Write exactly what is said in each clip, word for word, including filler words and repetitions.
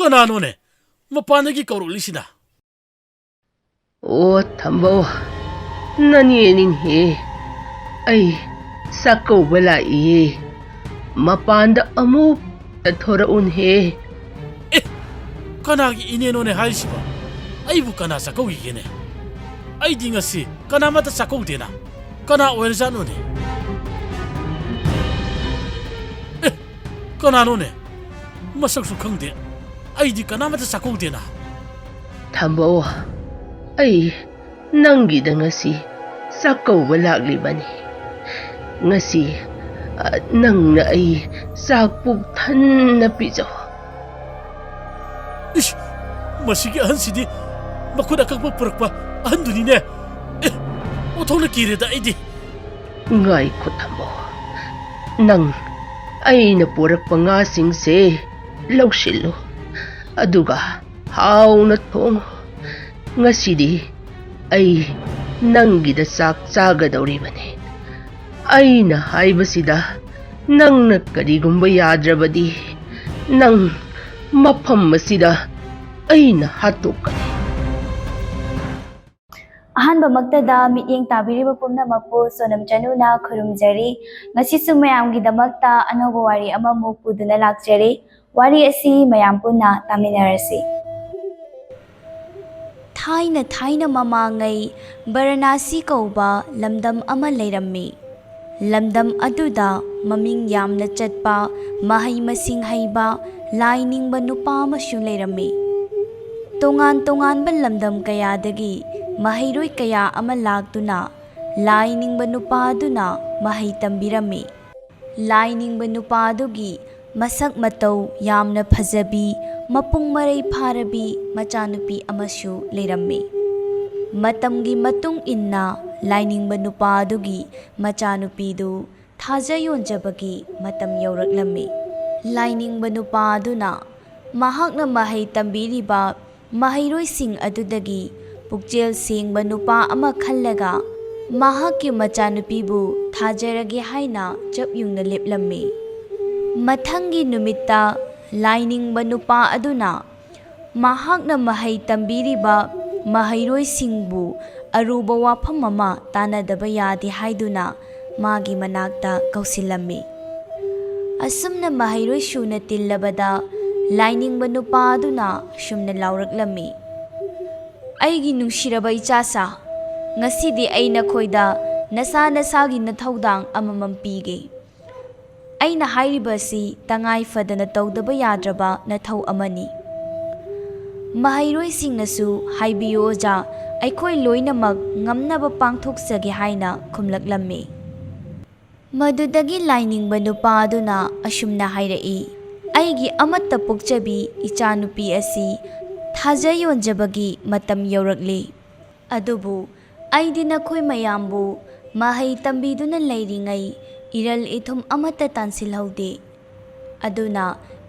ꯀꯅꯥꯅꯣꯅꯦ ꯃꯄꯥꯟꯗꯒꯤ ꯀꯧꯔꯛꯂꯤꯁꯤꯅ? ꯑꯣ, ꯊꯝꯕꯧ, ꯅꯅꯦꯅꯤꯅꯦꯍꯦ꯫ ꯑꯩ ꯆꯥꯛꯀꯧꯕ ꯂꯥꯛꯏꯌꯦ꯫ ꯃꯄꯥꯟꯗ ꯑꯃꯨꯛꯇ ꯊꯣꯔꯛꯎꯅꯦꯍꯦ꯫ ꯑꯦ, ꯀꯅꯥꯒꯤ ꯏꯅꯦꯅꯣꯅꯦ ꯍꯥꯏꯔꯤꯁꯤꯕꯣ? ꯑꯩꯕꯨ ꯀꯅꯥ ꯆꯥꯛꯀꯧꯏꯒꯦꯅꯦ? ꯑꯩꯗꯤ ꯉꯁꯤ ꯀꯅꯥꯃꯠꯇ ꯆꯥꯛꯀꯧꯗꯦꯅ꯫ ꯀꯅꯥ ꯑꯣꯏꯔꯖꯥꯠꯅꯣꯅꯦ? ꯑꯦ, ꯀꯅꯥꯅꯣꯅꯦ? ꯃꯁꯛꯁꯨ ꯈꯪꯗꯦ꯫ ꯑꯩꯗꯤ ꯀꯅꯥꯃꯠꯇ ꯆꯥꯛꯀꯧꯗꯦꯅ꯫ ꯊꯝꯕꯧ, ꯑꯩ ꯅꯪꯒꯤꯗ ꯉꯁꯤ ꯆꯥꯛꯀꯧꯕ ꯂꯥꯛꯂꯤꯕꯅꯤ꯫ ꯉꯁꯤ, ꯑ, ꯅꯪꯅ ꯑꯩ ꯆꯥꯛ ꯄꯨꯛ ꯊꯟꯅ ꯄꯤꯖꯧ꯫ ꯏꯁ! ꯃꯁꯤꯒꯤ ꯑꯍꯟꯁꯤꯗꯤ ꯃꯈꯨꯠ ꯑꯀꯛꯄ ꯄꯨꯔꯛꯄ ꯑꯍꯟꯗꯨꯅꯤꯅꯦ꯫ ꯑꯦ, ꯑꯣꯟꯊꯣꯛꯅ ꯀꯤꯔꯦꯗ ꯑꯩꯗꯤ꯫ ꯉꯥꯏꯈꯣ, ꯊꯝꯕꯧ꯫ ꯅꯪ ꯑꯩꯅ ꯄꯨꯔꯛꯄ ꯉꯥꯁꯤꯡꯁꯦ ꯂꯧꯁꯤꯜꯂꯨ꯫ ꯑꯗꯨꯒ ꯍꯥꯎꯅ ꯊꯣꯡꯉꯨ꯫ ꯉꯁꯤꯗꯤ ꯑꯩ ꯅꯪꯒꯤꯗ ꯆꯥꯛ ꯆꯥꯒꯗꯧꯔꯤꯕꯅꯤ꯫ ꯑꯩꯅ ꯍꯥꯏꯕꯁꯤꯗ ꯅꯪꯅ ꯀꯔꯤꯒꯨꯝꯕ ꯌꯥꯗ꯭ꯔꯕꯗꯤ, ꯅꯪ ꯃꯐꯝ ꯑꯁꯤꯗ ꯑꯩꯅ ꯍꯥꯠꯇꯣꯛꯀꯅꯤ꯫ ꯑꯍꯥꯟꯕꯃꯛꯇꯗ ꯃꯤꯠꯌꯦꯡ ꯇꯥꯕꯤꯔꯤꯕ ꯄꯨꯝꯅꯃꯛꯄꯨ ꯁꯣꯅꯝ ꯆꯅꯨꯅ ꯈꯨꯔꯨꯝꯖꯔꯤ꯫ ꯉꯁꯤꯁꯨ ꯃꯌꯥꯝꯒꯤꯗꯃꯛꯇ ꯑꯅꯧꯕ ꯋꯥꯔꯤ ꯑꯃꯃꯨꯛ ꯄꯨꯗꯨꯅ ꯂꯥꯛꯆꯔꯤ꯫ ꯋꯥꯔꯤ ꯑꯁꯤ ꯃꯌꯥꯝ ꯄꯨꯟꯅ ꯇꯥꯃꯤꯟꯅꯔꯁꯤ꯫ ꯊꯥꯏꯅ ꯊꯥꯏꯅ ꯃꯃꯥꯡꯉꯩ ꯕꯔꯅꯥꯁꯤ ꯀꯧꯕ ꯂꯝꯗꯝ ꯑꯃ ꯂꯩꯔꯝꯃꯤ꯫ ꯂꯝꯗꯝ ꯑꯗꯨꯗ ꯃꯃꯤꯡ ꯌꯥꯝꯅ ꯆꯠꯄ, ꯃꯍꯩ ꯃꯁꯤꯡ ꯍꯩꯕ, ꯂꯥꯏ ꯅꯤꯡꯕ ꯅꯨꯄꯥ ꯑꯃꯁꯨ ꯂꯩꯔꯝꯃꯤ꯫ ꯇꯣꯉꯥꯟ ꯇꯣꯉꯥꯟꯕ ꯂꯝꯗꯝ ꯀꯌꯥꯗꯒꯤ ꯃꯍꯩꯔꯣꯏ ꯀꯌꯥ ꯑꯃ ꯂꯥꯛꯇꯨꯅ ꯂꯥꯏ ꯅꯤꯡꯕ ꯅꯨꯄꯥ ꯑꯗꯨꯅ ꯃꯍꯩ ꯇꯝꯕꯤꯔꯝꯃꯤ꯫ ꯂꯥꯏ ꯅꯤꯡꯕ ꯅꯨꯄꯥ ꯑꯗꯨꯒꯤ ꯃꯁꯛ ꯃꯇꯧ ꯌꯥꯝꯅ ꯐꯖꯕꯤ, ꯃꯄꯨꯡ ꯃꯔꯩ ꯐꯥꯔꯕꯤ ꯃꯆꯥꯅꯨꯄꯤ ꯑꯃꯁꯨ ꯂꯩꯔꯝꯃꯤ꯫ ꯃꯇꯝꯒꯤ ꯃꯇꯨꯡ ꯏꯟꯅ ꯂꯥꯏꯅꯤꯡꯕ ꯅꯨꯄꯥ ꯑꯗꯨꯒꯤ ꯃꯆꯥꯅꯨꯄꯤꯗꯨ ꯊꯥꯖ ꯌꯣꯟꯖꯕꯒꯤ ꯃꯇꯝ ꯌꯧꯔꯛꯂꯝꯃꯤ꯫ ꯂꯥꯏꯅꯤꯡꯕ ꯅꯨꯄꯥ ꯑꯗꯨꯅ ꯃꯍꯥꯛꯅ ꯃꯍꯩ ꯇꯝꯕꯤꯔꯤꯕ ꯃꯍꯩꯔꯣꯏꯁꯤꯡ ꯑꯗꯨꯗꯒꯤ ꯄꯨꯛꯆꯦꯜ ꯁꯦꯡꯕ ꯅꯨꯄꯥ ꯑꯃ ꯈꯜꯂꯒ ꯃꯍꯥꯛꯀꯤ ꯃꯆꯥꯅꯨꯄꯤꯕꯨ ꯊꯥꯖꯔꯒꯦ ꯍꯥꯏꯅ ꯆꯞ ꯌꯨꯡꯅ ꯂꯦꯞꯂꯝꯃꯤ꯫ ꯃꯊꯪꯒꯤ ꯅꯨꯃꯤꯠꯇ ꯂꯥꯏꯅꯤꯡꯕ ꯅꯨꯄꯥ ꯑꯗꯨꯅ ꯃꯍꯥꯛꯅ ꯃꯍꯩ ꯇꯝꯕꯤꯔꯤꯕ ꯃꯍꯩꯔꯣꯏꯁꯤꯡꯕꯨ ꯑꯔꯨꯕ ꯋꯥꯐꯝ ꯑꯃ ꯇꯥꯟꯅꯗꯕ ꯌꯥꯗꯦ ꯍꯥꯏꯗꯨꯅ ꯃꯥꯒꯤ ꯃꯅꯥꯛꯇ ꯀꯧꯁꯤꯜꯂꯝꯃꯤ꯫ ꯑꯁꯨꯝꯅ ꯃꯍꯩꯔꯣꯏ ꯁꯨꯅ ꯇꯤꯜꯂꯕꯗ ꯂꯥꯏꯅꯤꯡꯕ ꯅꯨꯄꯥ ꯑꯗꯨꯅ ꯁꯨꯝꯅ ꯂꯥꯎꯔꯛꯂꯝꯃꯤ, "ꯑꯩꯒꯤ ꯅꯨꯡꯁꯤꯔꯕ ꯏꯆꯥꯁꯥ, ꯉꯁꯤꯗꯤ ꯑꯩ ꯅꯈꯣꯏꯗ ꯅꯁꯥ ꯅꯁꯥꯒꯤ ꯅꯊꯧꯗꯥꯡ ꯑꯃꯃꯝ ꯄꯤꯒꯦ꯫ ꯑꯩꯅ ꯍꯥꯏꯔꯤꯕ ꯑꯁꯤ ꯇꯉꯥꯏ ꯐꯗꯅ ꯇꯧꯗꯕ ꯌꯥꯗ꯭ꯔꯕ ꯅꯊꯧ ꯑꯃꯅꯤ꯫" ꯃꯍꯩꯔꯣꯏꯁꯤꯡꯅꯁꯨ, "ꯍꯥꯏꯕꯤꯌꯨ ꯑꯣꯖꯥ, ꯑꯩꯈꯣꯏ ꯂꯣꯏꯅꯃꯛ ꯉꯝꯅꯕ ꯄꯥꯡꯊꯣꯛꯆꯒꯦ" ꯍꯥꯏꯅ ꯈꯨꯝꯂꯛꯂꯝꯃꯤ꯫ ꯃꯗꯨꯗꯒꯤ ꯂꯥꯏꯅꯤꯡꯕ ꯅꯨꯄꯥ ꯑꯗꯨꯅ ꯑꯁꯨꯝꯅ ꯍꯥꯏꯔꯛꯏ, "ꯑꯩꯒꯤ ꯑꯃꯠꯇ ꯄꯣꯛꯆꯕꯤ ꯏꯆꯥꯅꯨꯄꯤ ꯑꯁꯤ ꯊꯥꯖ ꯌꯣꯟꯖꯕꯒꯤ ꯃꯇꯝ ꯌꯧꯔꯛꯂꯤ꯫ ꯑꯗꯨꯕꯨ ꯑꯩꯗꯤ ꯅꯈꯣꯏ ꯃꯌꯥꯝꯕꯨ ꯃꯍꯩ ꯇꯝꯕꯤꯗꯨꯅ ꯂꯩꯔꯤꯉꯩ ꯏꯔꯜ ꯏꯊꯨꯝ ꯑꯃꯠꯇ ꯇꯥꯟꯁꯤꯜꯍꯧꯗꯦ꯫ ꯑꯗꯨꯅ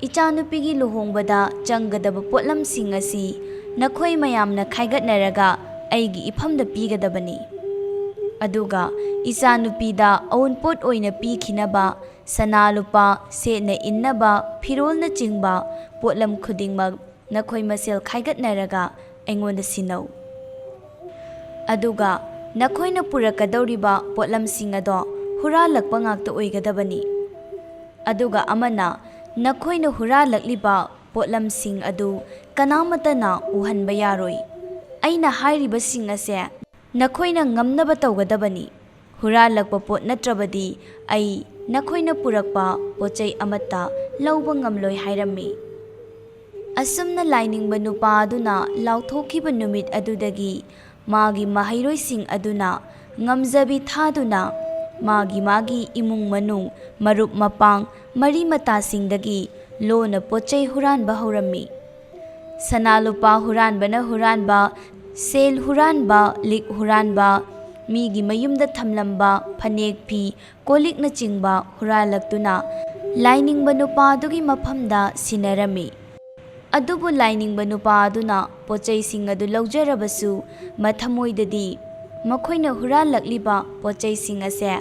ꯏꯆꯥꯅꯨꯄꯤꯒꯤ ꯂꯨꯍꯣꯡꯕꯗ ꯆꯪꯒꯗꯕ ꯄꯣꯠꯂꯝꯁꯤꯡ ꯑꯁꯤ ꯅꯈꯣꯏ ꯃꯌꯥꯝꯅ ꯈꯥꯏꯒꯠꯅꯔꯒ ꯑꯩꯒꯤ ꯏꯐꯝꯗ ꯄꯤꯒꯗꯕꯅꯤ꯫ ꯑꯗꯨꯒ ꯏꯆꯥꯅꯨꯄꯤꯗ ꯑꯎꯟꯄꯣꯠ ꯑꯣꯏꯅ ꯄꯤꯈꯤꯅꯕ ꯁꯅꯥ ꯂꯨꯄꯥ, ꯁꯦꯠꯅ ꯏꯟꯅꯕ ꯐꯤꯔꯣꯜꯅꯆꯤꯡꯕ ꯄꯣꯠꯂꯝ ꯈꯨꯗꯤꯡꯃꯛ ꯅꯈꯣꯏ ꯃꯁꯦꯜ ꯈꯥꯏꯒꯠꯅꯔꯒ ꯑꯩꯉꯣꯟꯗ ꯁꯤꯟꯅꯧ꯫ ꯑꯗꯨꯒ ꯅꯈꯣꯏꯅ ꯄꯨꯔꯛꯀꯗꯧꯔꯤꯕ ꯄꯣꯠꯂꯝꯁꯤꯡ ꯑꯗꯣ ꯍꯨꯔꯥꯜꯂꯛꯄ ꯉꯥꯛꯇ ꯑꯣꯏꯒꯗꯕꯅꯤ꯫ ꯑꯗꯨꯒ ꯑꯃꯅ ꯅꯈꯣꯏꯅ ꯍꯨꯔꯥꯜꯂꯛꯂꯤꯕ ꯄꯣꯠꯂꯝꯁꯤꯡ ꯑꯗꯨ ꯀꯅꯥꯃꯠꯇꯅ ꯎꯍꯟꯕ ꯌꯥꯔꯣꯏ꯫ ꯑꯩꯅ ꯍꯥꯏꯔꯤꯕꯁꯤꯡ ꯑꯁꯦ ꯅꯈꯣꯏꯅ ꯉꯝꯅꯕ ꯇꯧꯒꯗꯕꯅꯤ꯫ ꯍꯨꯔꯥꯜꯂꯛꯄ ꯄꯣꯠ ꯅꯠꯇ꯭ꯔꯕꯗꯤ ꯑꯩ ꯅꯈꯣꯏꯅ ꯄꯨꯔꯛꯄ ꯄꯣꯠꯆꯩ ꯑꯃꯠꯇ ꯂꯧꯕ ꯉꯝꯂꯣꯏ" ꯍꯥꯏꯔꯝꯃꯤ꯫ ꯑꯁꯨꯝꯅ ꯂꯥꯏꯅꯤꯡꯕ ꯅꯨꯄꯥ ꯑꯗꯨꯅ ꯂꯥꯎꯊꯣꯛꯈꯤꯕ ꯅꯨꯃꯤꯠ ꯑꯗꯨꯗꯒꯤ ꯃꯥꯒꯤ ꯃꯍꯩꯔꯣꯏꯁꯤꯡ ꯑꯗꯨꯅ ꯉꯝꯖꯕꯤ ꯊꯥꯗꯨꯅ ꯃꯥꯒꯤ ꯃꯥꯒꯤ ꯏꯃꯨꯡ ꯃꯅꯨꯡ, ꯃꯔꯨꯞ ꯃꯄꯥꯡ, ꯃꯔꯤ ꯃꯇꯥꯁꯤꯡꯗꯒꯤ ꯂꯣꯟꯅ ꯄꯣꯠꯆꯩ ꯍꯨꯔꯥꯟꯕ ꯍꯧꯔꯝꯃꯤ꯫ ꯁꯅꯥ ꯂꯨꯄꯥ ꯍꯨꯔꯥꯟꯕꯅ ꯍꯨꯔꯥꯟꯕ, ꯁꯦꯜ ꯍꯨꯔꯥꯟꯕ, ꯂꯤꯛ ꯍꯨꯔꯥꯟꯕ, ꯃꯤꯒꯤ ꯃꯌꯨꯝꯗ ꯊꯝꯂꯝꯕ ꯐꯅꯦꯛ ꯐꯤ, ꯀꯣꯜꯂꯤꯛꯅꯆꯤꯡꯕ ꯍꯨꯔꯥꯜꯂꯛꯇꯨꯅ ꯂꯥꯏꯅꯤꯡꯕ ꯅꯨꯄꯥ ꯑꯗꯨꯒꯤ ꯃꯐꯝꯗ ꯁꯤꯟꯅꯔꯝꯃꯤ꯫ ꯑꯗꯨꯕꯨ ꯂꯥꯏꯅꯤꯡꯕ ꯅꯨꯄꯥ ꯑꯗꯨꯅ ꯄꯣꯠꯆꯩꯁꯤꯡ ꯑꯗꯨ ꯂꯧꯖꯔꯕꯁꯨ, ꯃꯊꯃꯣꯏꯗꯗꯤ ꯃꯈꯣꯏꯅ ꯍꯨꯔꯥꯜꯂꯛꯂꯤꯕ ꯄꯣꯠꯆꯩꯁꯤꯡ ꯑꯁꯦ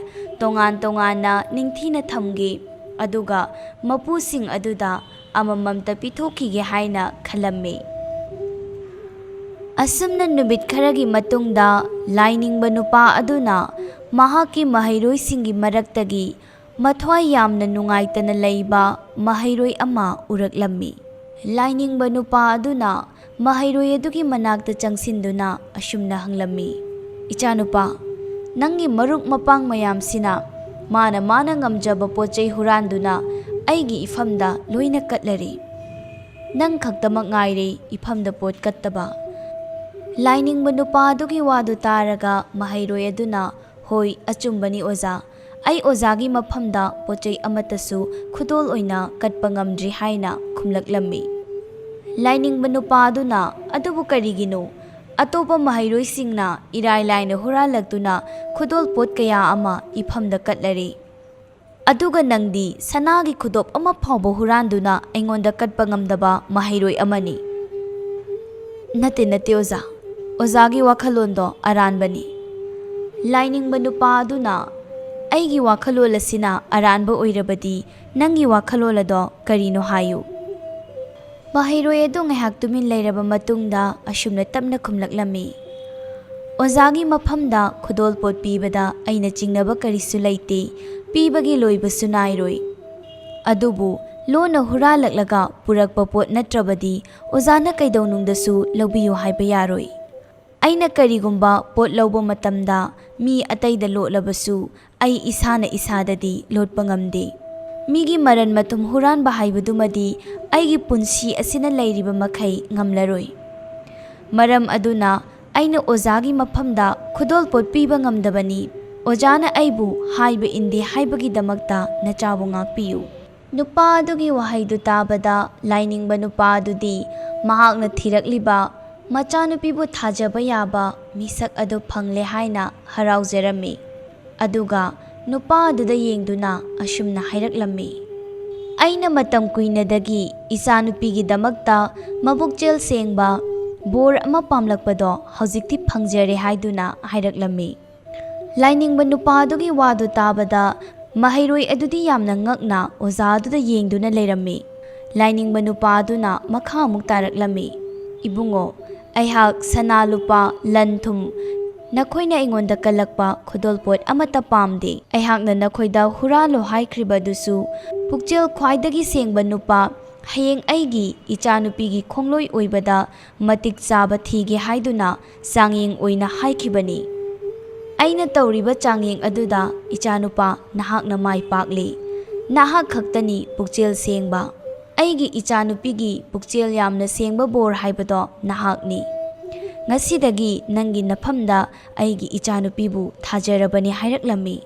ꯇꯣꯉꯥꯟ ꯇꯣꯉꯥꯟꯅ ꯅꯤꯡꯊꯤꯅ ꯊꯝꯈꯤ, ꯑꯗꯨꯒ ꯃꯄꯨꯁꯤꯡ ꯑꯗꯨꯗ ꯑꯃꯃꯝꯇ ꯄꯤꯊꯣꯛꯈꯤꯒꯦ ꯍꯥꯏꯅ ꯈꯜꯂꯝꯃꯤ꯫ ꯑꯁꯨꯝꯅ ꯅꯨꯃꯤꯠ ꯈꯔꯒꯤ ꯃꯇꯨꯡꯗ ꯂꯥꯏꯅꯤꯡꯕ ꯅꯨꯄꯥ ꯑꯗꯨꯅ ꯃꯍꯥꯛꯀꯤ ꯃꯍꯩꯔꯣꯏꯁꯤꯡꯒꯤ ꯃꯔꯛꯇꯒꯤ ꯃꯊ꯭ꯋꯥꯏ ꯌꯥꯝꯅ ꯅꯨꯡꯉꯥꯏꯇꯅ ꯂꯩꯕ ꯃꯍꯩꯔꯣꯏ ꯑꯃ ꯎꯔꯛꯂꯝꯃꯤ꯫ ꯂꯥꯏꯅꯤꯡꯕ ꯅꯨꯄꯥ ꯑꯗꯨꯅ ꯃꯍꯩꯔꯣꯏ ꯑꯗꯨꯒꯤ ꯃꯅꯥꯛꯇ ꯆꯪꯁꯤꯟꯗꯨꯅ ꯑꯁꯨꯝꯅ ꯍꯪꯂꯝꯃꯤ, "ꯏꯆꯥꯅꯨꯄꯥ, ꯅꯪꯒꯤ ꯃꯔꯨꯞ ꯃꯄꯥꯡ ꯃꯌꯥꯝꯁꯤꯅ ꯃꯥꯅ ꯃꯥꯅ ꯉꯝꯖꯕ ꯄꯣꯠ ꯆꯩ ꯍꯨꯔꯥꯟꯗꯨꯅ ꯑꯩꯒꯤ ꯏꯐꯝꯗ ꯂꯣꯏꯅ ꯀꯠꯂꯔꯤ꯫ ꯅꯪ ꯈꯛꯇꯃꯛ ꯉꯥꯏꯔꯦ ꯏꯐꯝꯗ ꯄꯣꯠ ꯀꯠꯇꯕ꯫" ꯂꯥꯏꯅꯤꯡꯕ ꯅꯨꯄꯥ ꯑꯗꯨꯒꯤ ꯋꯥꯗꯨ ꯇꯥꯔꯒ ꯃꯍꯩꯔꯣꯏ ꯑꯗꯨꯅ, "ꯍꯣꯏ, ꯑꯆꯨꯝꯕꯅꯤ ꯑꯣꯖꯥ꯫ ꯑꯩ ꯑꯣꯖꯥꯒꯤ ꯃꯐꯝꯗ ꯄꯣꯠ ꯆꯩ ꯑꯃꯠꯇꯁꯨ ꯈꯨꯗꯣꯜ ꯑꯣꯏꯅ ꯀꯠꯄ ꯉꯝꯗ꯭ꯔꯤ" ꯍꯥꯏꯅ ꯈꯨꯝꯂꯛꯂꯝꯃꯤ꯫ ꯂꯥꯏꯅꯤꯡꯕ ꯅꯨꯄꯥ ꯑꯗꯨꯅ, "ꯑꯗꯨꯕꯨ ꯀꯔꯤꯒꯤꯅꯣ? ꯑꯇꯣꯞꯄ ꯃꯍꯩꯔꯣꯏꯁꯤꯡꯅ ꯏꯔꯥꯏ ꯂꯥꯏꯅ ꯍꯨꯔꯥꯜꯂꯛꯇꯨꯅ ꯈꯨꯗꯣꯜ ꯄꯣꯠ ꯀꯌꯥ ꯑꯃ ꯏꯐꯝꯗ ꯀꯠꯂꯔꯤ꯫ ꯑꯗꯨꯒ ꯅꯪꯗꯤ ꯁꯅꯥꯒꯤ ꯈꯨꯗꯣꯞ ꯑꯃ ꯐꯥꯎꯕ ꯍꯨꯔꯥꯟꯗꯨꯅ ꯑꯩꯉꯣꯟꯗ ꯀꯠꯄ ꯉꯝꯗꯕ ꯃꯍꯩꯔꯣꯏ ꯑꯃꯅꯤ꯫" "ꯅꯠꯇꯦ, ꯅꯠꯇꯦ ꯑꯣꯖꯥ꯫ ꯑꯣꯖꯥꯒꯤ ꯋꯥꯈꯜꯂꯣꯟꯗꯣ ꯑꯔꯥꯟꯕꯅꯤ꯫" ꯂꯥꯏꯅꯤꯡꯕ ꯅꯨꯄꯥ ꯑꯗꯨꯅ, "ꯑꯩꯒꯤ ꯋꯥꯈꯜꯂꯣꯟ ꯑꯁꯤꯅ ꯑꯔꯥꯟꯕ ꯑꯣꯏꯔꯕꯗꯤ ꯅꯪꯒꯤ ꯋꯥꯈꯜꯂꯣꯟ ꯑꯗꯣ ꯀꯔꯤꯅꯣ ꯍꯥꯏꯌꯨ?" ꯃꯍꯩꯔꯣꯏ ꯑꯗꯨ ꯉꯥꯏꯍꯥꯛ ꯇꯨꯃꯤꯟ ꯂꯩꯔꯕ ꯃꯇꯨꯡꯗ ꯑꯁꯨꯝꯅ ꯇꯞꯅ ꯈꯨꯝꯂꯛꯂꯝꯃꯤ, "ꯑꯣꯖꯥꯒꯤ ꯃꯐꯝꯗ ꯈꯨꯗꯣꯜꯄꯣꯠ ꯄꯤꯕꯗ ꯑꯩꯅ ꯆꯤꯡꯅꯕ ꯀꯔꯤꯁꯨ ꯂꯩꯇꯦ, ꯄꯤꯕꯒꯤ ꯂꯣꯏꯕꯁꯨ ꯅꯥꯏꯔꯣꯏ꯫ ꯑꯗꯨꯕꯨ ꯂꯣꯟꯅ ꯍꯨꯔꯥꯜꯂꯛꯂꯒ ꯄꯨꯔꯛꯄ ꯄꯣꯠ ꯅꯠꯇ꯭ꯔꯕꯗꯤ ꯑꯣꯖꯥꯅ ꯀꯩꯗꯧꯅꯨꯡꯗꯁꯨ ꯂꯧꯕꯤꯌꯨ ꯍꯥꯏꯕ ꯌꯥꯔꯣꯏ꯫ ꯑꯩꯅ ꯀꯔꯤꯒꯨꯝꯕ ꯄꯣꯠ ꯂꯧꯕ ꯃꯇꯝꯗ ꯃꯤ ꯑꯇꯩꯗ ꯂꯣꯠꯂꯕꯁꯨ ꯑꯩ ꯏꯁꯥꯅ ꯏꯁꯥꯗꯗꯤ ꯂꯣꯠꯄ ꯉꯝꯗꯦ꯫ ꯃꯤꯒꯤ ꯃꯔꯟ ꯃꯊꯨꯝ ꯍꯨꯔꯥꯟꯕ ꯍꯥꯏꯕꯗꯨꯃꯗꯤ ꯑꯩꯒꯤ ꯄꯨꯟꯁꯤ ꯑꯁꯤꯅ ꯂꯩꯔꯤꯕ ꯃꯈꯩ ꯉꯝꯂꯔꯣꯏ꯫ ꯃꯔꯝ ꯑꯗꯨꯅ ꯑꯩꯅ ꯑꯣꯖꯥꯒꯤ ꯃꯐꯝꯗ ꯈꯨꯗꯣꯜꯄꯣꯠ ꯄꯤꯕ ꯉꯝꯗꯕꯅꯤ꯫ ꯑꯣꯖꯥꯅ ꯑꯩꯕꯨ ꯍꯥꯏꯕ ꯏꯟꯗꯦ ꯍꯥꯏꯕꯒꯤꯗꯃꯛꯇ ꯅꯆꯥꯕꯨ ꯉꯥꯛꯄꯤꯌꯨ꯫" ꯅꯨꯄꯥ ꯑꯗꯨꯒꯤ ꯋꯥꯍꯩꯗꯨ ꯇꯥꯕꯗ ꯂꯥꯏꯅꯤꯡꯕ ꯅꯨꯄꯥ ꯑꯗꯨꯗꯤ ꯃꯍꯥꯛꯅ ꯊꯤꯔꯛꯂꯤꯕ ꯃꯆꯥꯅꯨꯄꯤꯕꯨ ꯊꯥꯖꯕ ꯌꯥꯕ ꯃꯤꯁꯛ ꯑꯗꯨ ꯐꯪꯂꯦ ꯍꯥꯏꯅ ꯍꯔꯥꯎꯖꯔꯝꯃꯤ꯫ ꯑꯗꯨꯒ ꯅꯨꯄꯥ ꯑꯗꯨꯗ ꯌꯦꯡꯗꯨꯅ ꯑꯁꯨꯝꯅ ꯍꯥꯏꯔꯛꯂꯝꯃꯤ, "ꯑꯩꯅ ꯃꯇꯝ ꯀꯨꯏꯅꯗꯒꯤ ꯏꯆꯥꯅꯨꯄꯤꯒꯤꯗꯃꯛꯇ ꯃꯕꯨꯛꯆꯦꯜ ꯁꯦꯡꯕ ꯕꯣꯔ ꯑꯃ ꯄꯥꯝꯂꯛꯄꯗꯣ ꯍꯧꯖꯤꯛꯇꯤ ꯐꯪꯖꯔꯦ" ꯍꯥꯏꯗꯨꯅ ꯍꯥꯏꯔꯛꯂꯝꯃꯤ꯫ ꯂꯥꯏꯅꯤꯡꯕ ꯅꯨꯄꯥ ꯑꯗꯨꯒꯤ ꯋꯥꯗꯨ ꯇꯥꯕꯗ ꯃꯍꯩꯔꯣꯏ ꯑꯗꯨꯗꯤ ꯌꯥꯝꯅ ꯉꯛꯅ ꯑꯣꯖꯥ ꯑꯗꯨꯗ ꯌꯦꯡꯗꯨꯅ ꯂꯩꯔꯝꯃꯤ꯫ ꯂꯥꯏꯅꯤꯡꯕ ꯅꯨꯄꯥ ꯑꯗꯨꯅ ꯃꯈꯥ ꯑꯃꯨꯛ ꯇꯥꯔꯛꯂꯝꯃꯤ, "ꯏꯕꯨꯡꯉꯣ, ꯑꯩꯍꯥꯛ ꯁꯅꯥ ꯂꯨꯄꯥ, ꯂꯟ ꯊꯨꯝ, ꯅꯈꯣꯏꯅ ꯑꯩꯉꯣꯟꯗ ꯀꯜꯂꯛꯄ ꯈꯨꯗꯣꯜꯄꯣꯠ ꯑꯃꯠꯇ ꯄꯥꯝꯗꯦ꯫ ꯑꯩꯍꯥꯛꯅ ꯅꯈꯣꯏꯗ ꯍꯨꯔꯥꯜꯂꯣ ꯍꯥꯏꯈ꯭ꯔꯤꯕ ꯑꯗꯨꯁꯨ ꯄꯨꯛꯆꯦꯜ ꯈ꯭ꯋꯥꯏꯗꯒꯤ ꯁꯦꯡꯕ ꯅꯨꯄꯥ, ꯍꯌꯦꯡ ꯑꯩꯒꯤ ꯏꯆꯥꯅꯨꯄꯤꯒꯤ ꯈꯣꯡꯂꯣꯏ ꯑꯣꯏꯕꯗ ꯃꯇꯤꯛ ꯆꯥꯕ ꯊꯤꯒꯦ ꯍꯥꯏꯗꯨꯅ ꯆꯥꯡꯌꯦꯡ ꯑꯣꯏꯅ ꯍꯥꯏꯈꯤꯕꯅꯤ꯫ ꯑꯩꯅ ꯇꯧꯔꯤꯕ ꯆꯥꯡꯌꯦꯡ ꯑꯗꯨꯗ ꯏꯆꯥꯅꯨꯄꯥ ꯅꯍꯥꯛꯅ ꯃꯥꯏ ꯄꯥꯛꯂꯤ꯫ ꯅꯍꯥꯛ ꯈꯛꯇꯅꯤ ꯄꯨꯛꯆꯦꯜ ꯁꯦꯡꯕ꯫ ꯑꯩꯒꯤ ꯏꯆꯥꯅꯨꯄꯤꯒꯤ ꯄꯨꯛꯆꯦꯜ ꯌꯥꯝꯅ ꯁꯦꯡꯕ ꯕꯣꯔ ꯍꯥꯏꯕꯗꯣ ꯅꯍꯥꯛꯅꯤ꯫ ꯉꯁꯤꯗꯒꯤ ꯅꯪꯒꯤ ꯅꯐꯝꯗ ꯑꯩꯒꯤ ꯏꯆꯥꯅꯨꯄꯤꯕꯨ ꯊꯥꯖꯔꯕꯅꯤ" ꯍꯥꯏꯔꯛꯂꯝꯃꯤ꯫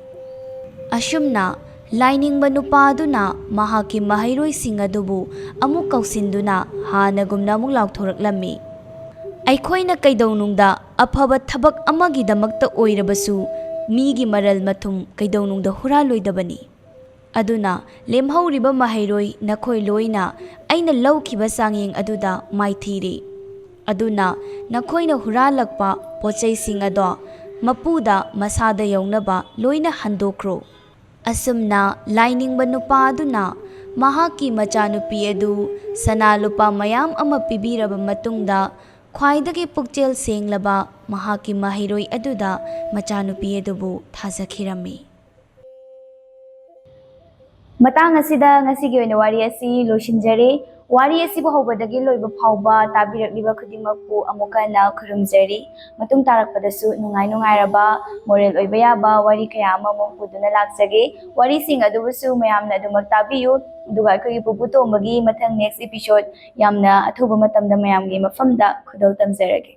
ꯑꯁꯨꯝꯅ ꯂꯥꯏꯅꯤꯡꯕ ꯅꯨꯄꯥ ꯑꯗꯨꯅ ꯃꯍꯥꯛꯀꯤ ꯃꯍꯩꯔꯣꯏꯁꯤꯡ ꯑꯗꯨꯕꯨ ꯑꯃꯨꯛ ꯀꯧꯁꯤꯟꯗꯨꯅ ꯍꯥꯟꯅꯒꯨꯝꯅ ꯑꯃꯨꯛ ꯂꯥꯎꯊꯣꯔꯛꯂꯝꯃꯤ, "ꯑꯩꯈꯣꯏꯅ ꯀꯩꯗꯧꯅꯨꯡꯗ ꯑꯐꯕ ꯊꯕꯛ ꯑꯃꯒꯤꯗꯃꯛꯇ ꯑꯣꯏꯔꯕꯁꯨ ꯃꯤꯒꯤ ꯃꯔꯜ ꯃꯊꯨꯝ ꯀꯩꯗꯧꯅꯨꯡꯗ ꯍꯨꯔꯥꯜꯂꯣꯏꯗꯕꯅꯤ꯫ ꯑꯗꯨꯅ ꯂꯦꯝꯍꯧꯔꯤꯕ ꯃꯍꯩꯔꯣꯏ ꯅꯈꯣꯏ ꯂꯣꯏꯅ ꯑꯩꯅ ꯂꯧꯈꯤꯕ ꯆꯥꯡꯌꯦꯡ ꯑꯗꯨꯗ ꯃꯥꯏꯊꯤꯔꯦ꯫ ꯑꯗꯨꯅ ꯅꯈꯣꯏꯅ ꯍꯨꯔꯥꯜꯂꯛꯄ ꯄꯣꯠꯆꯩꯁꯤꯡ ꯑꯗꯣ ꯃꯄꯨꯗ ꯃꯁꯥꯗ ꯌꯧꯅꯕ ꯂꯣꯏꯅ ꯍꯟꯗꯣꯛꯈ꯭ꯔꯣ"꯫ ꯑꯁꯨꯝꯅ ꯂꯥꯏꯅꯤꯡꯕ ꯅꯨꯄꯥ ꯑꯗꯨꯅ ꯃꯍꯥꯛꯀꯤ ꯃꯆꯥꯅꯨꯄꯤ ꯑꯗꯨ ꯁꯅꯥ ꯂꯨꯄꯥ ꯃꯌꯥꯝ ꯑꯃ ꯄꯤꯕꯤꯔꯕ ꯃꯇꯨꯡꯗ, ꯈ꯭ꯋꯥꯏꯗꯒꯤ ꯄꯨꯛꯆꯦꯜ ꯁꯦꯡꯂꯕ ꯃꯍꯥꯛꯀꯤ ꯃꯍꯩꯔꯣꯏ ꯑꯗꯨꯗ ꯃꯆꯥꯅꯨꯄꯤ ꯑꯗꯨꯕꯨ ꯊꯥꯖꯈꯤꯔꯝꯃꯤ꯫ ꯃꯇꯥꯡ ꯑꯁꯤꯗ ꯉꯁꯤꯒꯤ ꯑꯣꯏꯅ ꯋꯥꯔꯤ ꯑꯁꯤ ꯂꯣꯏꯁꯤꯟꯖꯔꯦ꯫ ꯋꯥꯔꯤ ꯑꯁꯤꯕꯨ ꯍꯧꯕꯗꯒꯤ ꯂꯣꯏꯕ ꯐꯥꯎꯕ ꯇꯥꯕꯤꯔꯛꯂꯤꯕ ꯈꯨꯗꯤꯡꯃꯛꯄꯨ ꯑꯃꯨꯛ ꯍꯟꯅ ꯈꯨꯔꯨꯝꯖꯔꯤ꯫ ꯃꯇꯨꯡ ꯇꯥꯔꯛꯄꯗꯁꯨ ꯅꯨꯡꯉꯥꯏ ꯅꯨꯡꯉꯥꯏꯔꯕ, ꯃꯣꯔꯦꯜ ꯑꯣꯏꯕ ꯌꯥꯕ ꯋꯥꯔꯤ ꯀꯌꯥ ꯑꯃꯃꯨꯛ ꯄꯨꯗꯨꯅ ꯂꯥꯛꯆꯒꯦ꯫ ꯋꯥꯔꯤꯁꯤꯡ ꯑꯗꯨꯕꯨꯁꯨ ꯃꯌꯥꯝꯅ ꯑꯗꯨꯃꯛ ꯇꯥꯕꯤꯌꯨ꯫ ꯑꯗꯨꯒ ꯑꯩꯈꯣꯏꯒꯤ ꯄꯨꯄꯨ ꯇꯣꯝꯕꯒꯤ ꯃꯊꯪ next episode ꯌꯥꯝꯅ ꯑꯊꯨꯕ ꯃꯇꯝꯗ ꯃꯌꯥꯝꯒꯤ ꯃꯐꯝꯗ ꯈꯨꯗꯣꯜ ꯇꯝꯖꯔꯒꯦ꯫